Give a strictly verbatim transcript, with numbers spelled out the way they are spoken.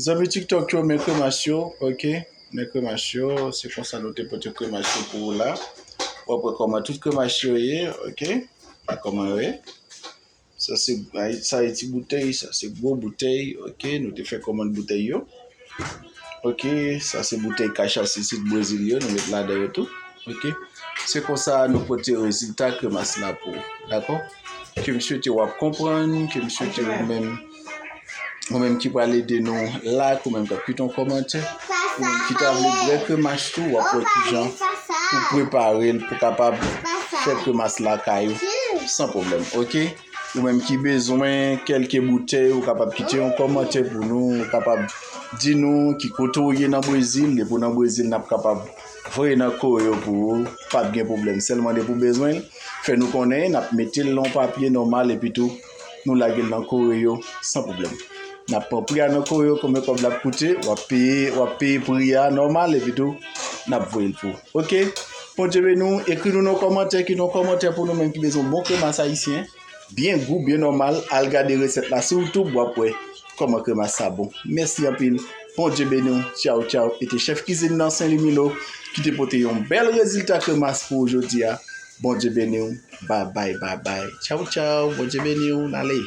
Zanmi TikTok yo, men kremas yo, ok? Men kremas yo, se konsa nou te pote kremas yo pou ou la. W ap wè kòman tout kremas yo ye, ok? Kòman yo ye? Sa se, sa se ti boutèy, sa se gwo boutèy, ok? Nou te fè kòmann boutèy yo. Ok, sa se boutèy kachas isit Brezil yo, nou met ladan yo tou. Ok, se konsa nou pote rezilta kremas la pou ou, dakò? Ke m swete w ap konprann, ke m swete ou menm, ou menm ki pral ede nou like, ou menm k ap kite yon kòmantè, ou menm ki ta vle bwè kremas tou, w ap wè kijan pou prepare l, pou kapab fè kremas lakay ou san pwoblèm, ok? Ou menm ki bezwen kèlke boutèy, ou kapab kite yon kòmantè pou nou, ou kapab di nou ki kote ou ye nan Brezil, depi w nan Brezil, n ap kapab voye nan kore yo pou ou, p ap gen pwoblèm. Sèlman depi w bezwen l, fè nou konnen, n ap mete l nan yon papye nòmal, epi tou, nou lage l nan kore yo san pwoblèm. N ap pran pri a nan kore yo, konbyen kòb l ap koute, w ap peye, w ap peye pri a nòmal, epi tou, n ap voye l pou ou. Ok? Bondye beni w, ekri nou nan kòmantè, kite yon kòmantè pou nou menm ki bezwen bon kremas ayisyen, byen gou, byen nòmal, al gade resèt la sou YouTube, w ap wè kòman kremas sa bon. Mèsi anpil, Bondye beni w, tchaw, tchaw, e te chèf kizin nan Sen Limilo ki te pote yon bèl rezilta kremas pou ou jodi a. Bondye beni w, babay, babay, tchaw, tchaw, Bondye beni w, n ale.